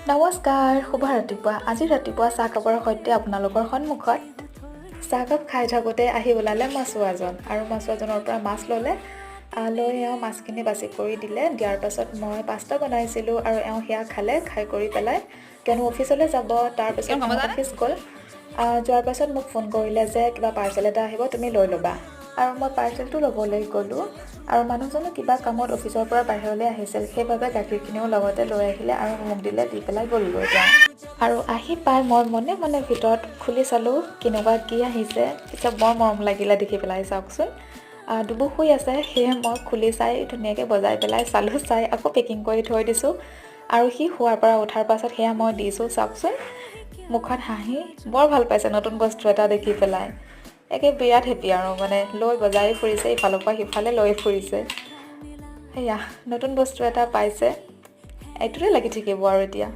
নমস্কাৰ, শুভ ৰাতিপুৱা। আজি ৰাতিপুৱা চাহকাপৰ সৈতে আপোনালোকৰ সন্মুখত। চাহকাপ খাই থাকোঁতে আহি ওলালে মাছুৱাজন আৰু মাছুৱাজনৰ পৰা মাছ ল'লে। লৈ এওঁ মাছখিনি বাছি কৰি দিলে। দিয়াৰ পাছত মই পাস্তা বনাইছিলোঁ আৰু এওঁ সেয়া খালে। খাই কৰি পেলাই, কিয়নো অফিচলৈ যাব, তাৰপিছত তেওঁ অফিচ গ'ল। যোৱাৰ পাছত মোক ফোন কৰিলে যে কিবা পাৰ্চেল এটা আহিব, তুমি লৈ ল'বা। আৰু মই পাৰ্চেলটো ল'বলৈ গ'লোঁ আৰু মানুহজনো কিবা কামত অফিচৰ পৰা বাহিৰলৈ আহিছিল, সেইবাবে গাখীৰখিনিও লগতে লৈ আহিলে আৰু মোক দিলে। দি পেলাই গ'লগৈ তেওঁ। আৰু আহি পাই মই মনে মনে ভিতৰত খুলি চালোঁ কেনেকুৱা কি আহিছে। পিছত বৰ মৰম লাগিলে দেখি পেলাই। চাওকচোন, ডুবু শুই আছে, সেয়ে মই খুলি চাই ধুনীয়াকৈ বজাই পেলাই চালোঁ। চাই আকৌ পেকিং কৰি থৈ দিছোঁ আৰু সি শোৱাৰ পৰা উঠাৰ পাছত সেয়া মই দিছোঁ। চাওকচোন, মুখত হাঁহি, বৰ ভাল পাইছে নতুন বস্তু এটা দেখি পেলাই। একে বিৰাট হেপী আৰু মানে লৈ বজাই ফুৰিছে, ইফালৰ পৰা সিফালে লৈ ফুৰিছে। সেয়া নতুন বস্তু এটা পাইছে, এইটোতে লাগি থাকিব আৰু এতিয়া।